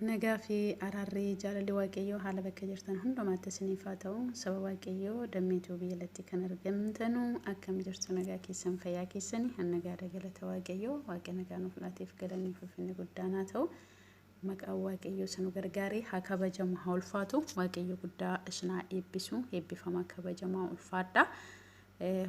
Nagaa fi araarri jaalalli Waaqayyoo haala bakka jirtan hundumaatti isiniif haa ta'u. Saba Waaqayyoo dammeetuu biyya latti kan argamtanu akkam jirtu? Nagaa keessan, fayyaa keessanii? Han nagaadha, galata Waaqayyoo. Waaqa nagaa nuuf laateef galanii ulfinni guddaan haa ta'u. Maqaan Waaqayyoo isa nu gargaaree haa kabajamu, haa ulfaatu. Waaqayyo guddaa isin haa eebbisu. Eebbifamaa, kabajamaa, ulfaadha.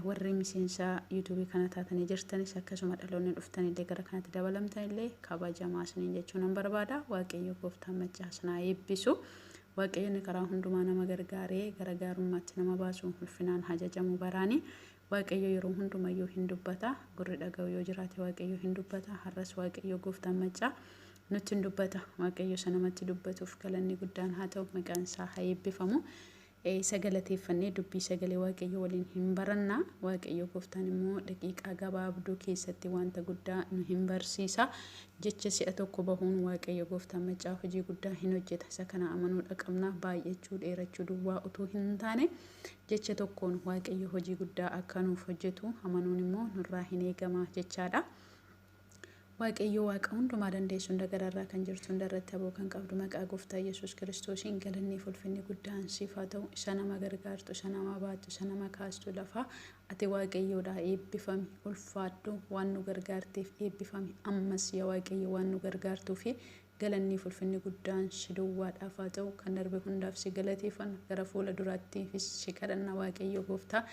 Warri miseensa yuutuubii kana taatanii jirtanis, akkasuma dhaloonni dhuftanillee gara kanatti dabalamtanillee, kabajamaa isiniin jechuu nan barbaada. Waaqayyo gooftaan maccaa isin haa eebbisu. Waaqayyo inni karaa hundumaa nama gargaaree gara gaarummaatti nama baasu ulfinaan haa jajamu baraani. Waaqayyo yeroo hundumayyuu hin dubbata. Gurri dhaga'u yoo jiraate, Waaqayyo hin dubbata. Har'as Waaqayyo gooftaan maccaa nutti hin dubbata. Waaqayyo isa namatti dubbatuuf galanni guddaan haa ta'u, maqaan isaa haa eebbifamu. Isa galateeffannee dubbii sagalee Waaqayyo waliin hin baranna. Waaqayyo gooftaan immoo daqiiqaa gabaabduu keessatti wanta guddaa nu hin barsiisa. Jecha si'a tokko bahuun Waaqayyo gooftaan maccaa hojii guddaa hin hojjeta. Isa kana amanuudha qabna. Baay'achuu, dheerachuu duwwaa utuu hin taane, jecha tokkoon Waaqayyo hojii guddaa akka nuuf hojjetu amanuun immoo nurraa hin eegama jechaadha. Waaqayyo Waaqa hundumaa dandeessu, hunda gararraa kan jirtu, hunda irratti aboo kan qabdu, maqaa gooftaa Yesuus Kiristoosiin galanni fi ulfinni guddaan siif haa ta'u. Isa nama gargaartu, isa nama baattu, isa nama kaastu lafaa, ati Waaqayyoodha. Eebbifami, ulfaadhu. Waan nu gargaarteef eebbifami. Ammas yaa Waaqayyo, waan nu gargaartuu fi galanni fi ulfinni guddaan si duwwaadhaaf haa ta'u. Kan darbe hundaaf si galateeffanna, gara fuula duraattiifis si kadhanna. Waaqayyo gooftaa,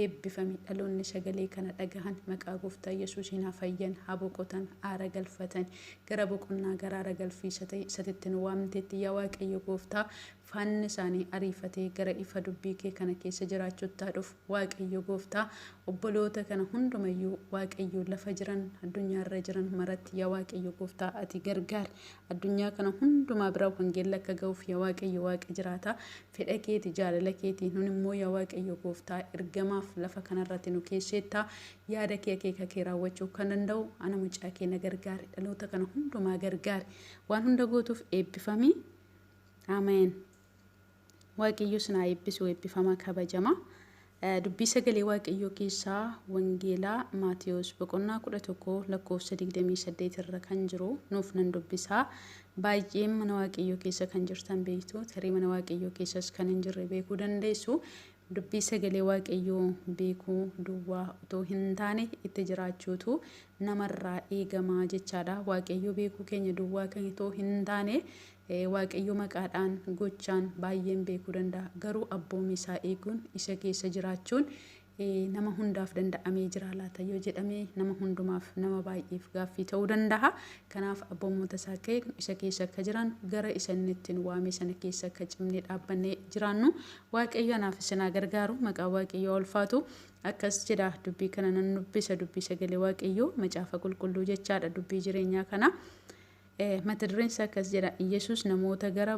eebbifami. Dhaloonni sagalee kana dhagahan maqaa gooftaa Yesuusiin haa fayyan, haa boqotan, aara galfatan, gara boqonnaa, gara aara galfiisa ta'e isatitti nu waamteetti. Yaa Waaqayyo gooftaa, faanni isaanii ariifatee gara ifa dubbii kee kana keessa jiraachuutti haa dhufu. Waaqayyo gooftaa, obboloota kana hundumayyuu, Waaqayyo, lafa jiran, addunyaarra jiran maratti, yaa Waaqayyo gooftaa, ati gargaari. Addunyaa kana hundumaa bira wangeelli akka ga'uuf, yaa Waaqayyo Waaqa jiraataa, fedha keeti, jaalala keeti. Nun immoo, yaa Waaqayyo gooftaa, ergamaaf lafa kanarratti nu keesseettaa. Yaada kee, akeeka kee raawwachuu kan danda'u ana mucaa kee na gargaari. Dhaloota kana hundumaa gargaari. Waan hunda gootuuf eebbifami. Ameen. Waaqayyo isin haa eebbisu. Eebbifamaa, kabajamaa. Dubbii sagalee Waaqayyoo keessaa Wangeelaa Maatiyos boqonnaa 11 lakkoofsa 28 irra kan jiru nuuf nan dubbisaa. Baay'een mana Waaqayyoo keessa kan jirtan beektu, tarii mana Waaqayyoo keessas kan hin jirre beekuu dandeessu. Dubbii sagalee Waaqayyoo beekuu duwwaa otoo hin taane, itti jiraachuutu namarraa eegamaa jechaadha. Waaqayyoo beekuu keenya duwwaa kan otoo hin taane, Waaqayyo maqaadhaan, gochaan baay'een beekuu danda'a. Garuu abboomii isaa eeguun, isa keessa jiraachuun nama hundaaf danda'amee jira laata yoo jedhame, nama hundumaaf, nama baay'eef gaaffii ta'uu danda'a. Kanaaf abboommota isaa akka eegnu, isa keessa akka jiraannu, gara isa inni ittiin waame sana keessa akka cimnee dhaabbannee jiraannu Waaqayyo anaaf isin haa gargaaru. Maqaa Waaqayyoo ulfaatu. Akkas jedha, dubbii kana nan dubbisa, dubbii sagalee Waaqayyoo, macaafa qulqulluu jechaadha, dubbii jireenyaa kana. Mata dureen isaa akkas jedha: Yesus namoota gara